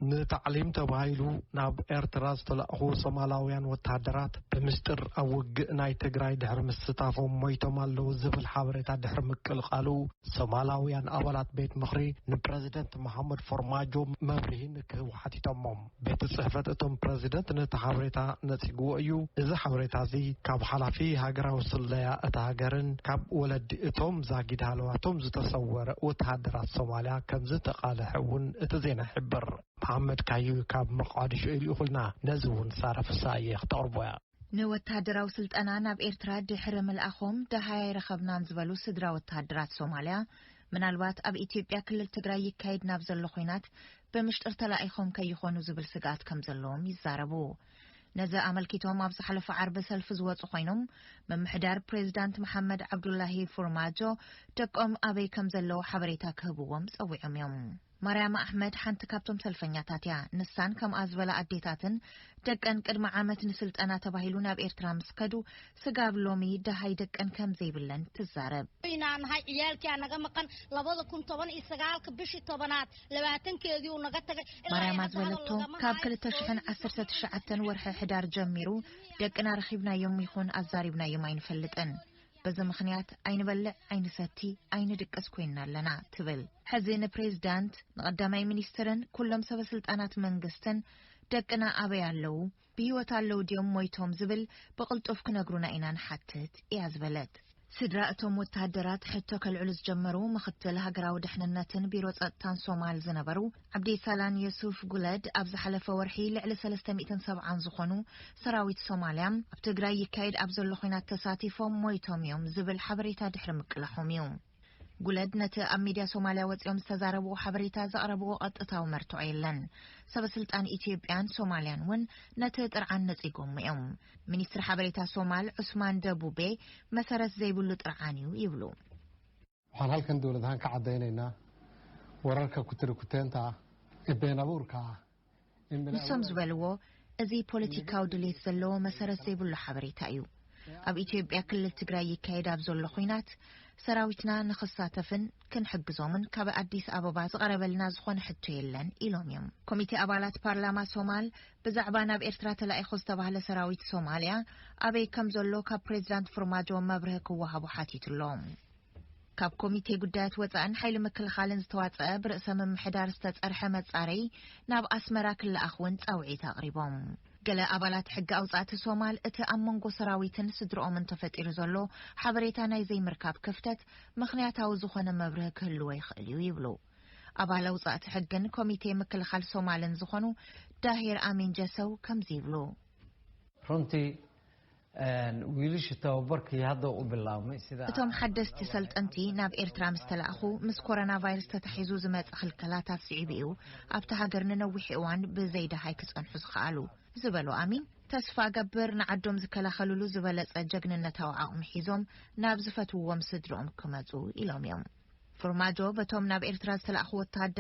ንታዕሊም ተባሂሉ ናብ ኤርትራ ዝተላእኹ ሶማላውያን ወተሃደራት ብምስጢር ኣብ ውግእ ናይ ትግራይ ድሕሪ ምስታፎም ሞይቶም ኣለዉ ዝብል ሓበሬታ ድሕሪ ምቅልቃሉ፣ ሶማላውያን ኣባላት ቤት ምኽሪ ንፕረዚደንት መሓመድ ፎርማጆ መብርሂ ንክህቡ ሓቲቶሞም። ቤት ጽሕፈት እቶም ፕረዚደንት ነቲ ሓበሬታ ነጺግዎ እዩ። እዚ ሓበሬታ እዚ ካብ ሓላፊ ሃገራዊ ስለያ እታ ሃገርን ካብ ወለዲ እቶም ዛጊድ ሃለዋቶም ዝተሰወረ ወተሃደራት ሶማልያ ከም ዝተቓልሐ እውን እቲ ዜና ይሕብር። መሓመድ ካዩ ካብ መቃዲሾ እዩ ልኢኹልና። ነዚ እውን ሳራ ፍሳየ ክተቕርቦ እያ። ንወተሃደራዊ ስልጠና ናብ ኤርትራ ድሕሪ ምልኣኾም ደሃይ ኣይረኸብናን ዝበሉ ስድራ ወተሃደራት ሶማልያ፣ ምናልባት ኣብ ኢትዮጵያ ክልል ትግራይ ይካየድ ናብ ዘሎ ኹናት ብምሽጥር ተላኢኾም ከይኾኑ ዝብል ስግኣት ከም ዘለዎም ይዛረቡ። ነዚ ኣመልኪቶም ኣብ ዝሓለፈ ዓርቢ ሰልፊ ዝወጹ ኮይኖም፣ ምምሕዳር ፕሬዚዳንት መሓመድ ዓብዱላሂ ፎርማጆ ደቆም ኣበይ ከም ዘለዉ ሓበሬታ ክህብዎም ጸዊዖም እዮም። ማርያም ኣሕመድ ሓንቲ ካብቶም ሰልፈኛታት እያ። ንሳን ከምኣ ዝበላ ኣዴታትን ደቀን ቅድሚ ዓመት ንስልጠና ተባሂሉ ናብ ኤርትራ ምስ ከዱ፣ ስጋብ ሎሚ ደሃይ ደቀን ከም ዘይብለን ትዛረብ። ኢና ንሃይ ዕያልኪያ ነገ መቐን ለበደ ኩን ተበን ኢሰጋልክ ብሽ ተበናት ለባተን ከዚው ነገ ተገ ማርያም ኣዝበለቶ፣ ካብ ክልተ ሽሕን ዓሰርተ ትሽዓተን ወርሒ ሕዳር ጀሚሩ ደቅና ረኺብናዮም ይኹን ኣዛሪብናዮም ኣይንፈልጥን። በዚ ምኽንያት ኣይንበልዕ፣ ኣይንሰቲ፣ ኣይንድቅስ ኮይንና ኣለና ትብል። ሕዚ ንፕሬዚዳንት፣ ንቐዳማይ ሚኒስትርን ኩሎም ሰበ ስልጣናት መንግስትን ደቅና ኣበይ ኣለዉ፣ ብህይወት ኣለዉ ድዮም ሞይቶም ዝብል ብቕልጡፍ ክነግሩና ኢና ንሓትት እያ ዝበለት። ስድራ እቶም ወተሃደራት ሕቶ ከልዕሉ ዝጀመሩ ምኽትል ሃገራዊ ድሕንነትን ቢሮ ጸጥታን ሶማል ዝነበሩ ዓብዲ ሳላን የሱፍ ጉለድ ኣብ ዝሓለፈ ወርሒ ልዕሊ ሰለስተ ሚእትን ሰብዓን ዝኾኑ ሰራዊት ሶማልያ ኣብ ትግራይ ይካየድ ኣብ ዘሎ ኹናት ተሳቲፎም ሞይቶም እዮም ዝብል ሓበሬታ ድሕሪ ምቅላሖም እዩ። ጉለድ ነቲ ኣብ ሚድያ ሶማልያ ወጺኦም ዝተዛረብዎ ሓበሬታ ዘቕረብዎ ቀጥታዊ መርትዖ የለን። ሰበ ስልጣን ኢትዮጵያን ሶማልያን እውን ነቲ ጥርዓን ነጺጎሞ እዮም። ሚኒስትሪ ሓበሬታ ሶማል ዑስማን ደቡቤ መሰረት ዘይብሉ ጥርዓን እዩ ይብሉ። Waxaan halkan dowlad ahaan ka caddaynaynaa wararka ku tiri kuteenta ah ee been abuurka ah. ንሶም ዝበልዎ እዚ ፖለቲካዊ ድሌት ዘለዎ መሰረት ዘይብሉ ሓበሬታ እዩ። ኣብ ኢትዮጵያ ክልል ትግራይ ይካየድ ኣብ ዘሎ ኹናት ሰራዊትና ንኽሳተፍን ክንሕግዞምን ካብ ኣዲስ ኣበባ ዝቐረበልና ዝኾነ ሕቶ የለን ኢሎም እዮም። ኮሚቴ ኣባላት ፓርላማ ሶማል ብዛዕባ ናብ ኤርትራ ተላኢኹ ዝተባህለ ሰራዊት ሶማልያ ኣበይ ከም ዘሎ ካብ ፕሬዚዳንት ፎርማጆ መብርሂ ክወሃቦ ሓቲቱ ኣሎ። ካብ ኮሚቴ ጉዳያት ወጻእን ሓይሊ ምክልኻልን ዝተዋጸአ ብርእሰ ምምሕዳር ዝተጸርሐ መጻረይ ናብ ኣስመራ ክለኣኽ እውን ጻውዒት ኣቕሪቦም። ገለ ኣባላት ሕጊ ኣውጻእቲ ሶማል እቲ ኣብ መንጎ ሰራዊትን ስድርኦምን ተፈጢሩ ዘሎ ሓበሬታ ናይ ዘይምርካብ ክፍተት ምኽንያታዊ ዝኾነ መብርሂ ክህልዎ ይኽእል እዩ ይብሉ። ኣባል ኣውጻእቲ ሕግን ኮሚቴ ምክልኻል ሶማልን ዝኾኑ ዳሂር ኣሚን ጀሰው ከምዚ ይብሉ። runtii wiilashii tababarkii hadda u bilaabmay sida እቶም ሓደስቲ ሰልጠንቲ ናብ ኤርትራ ምስ ተላእኹ ምስ ኮሮና ቫይረስ ተታሒዙ ዝመጸ ክልከላት ኣስዒቡ እዩ ኣብቲ ሃገር ንነዊሕ እዋን ብዘይደሃይ ክጸንሑ ዝኸኣሉ ዝበሉ ኣሚን፣ ተስፋ ገብር ንዓዶም ዝከላኸልሉ ዝበለጸ ጀግንነታዊ ዓቕሚ ሒዞም ናብ ዝፈትውዎም ስድርኦም ክመጹ ኢሎም እዮም። ፎርማጆ በቶም ናብ ኤርትራ ዝተላእኹ ወተሃደራት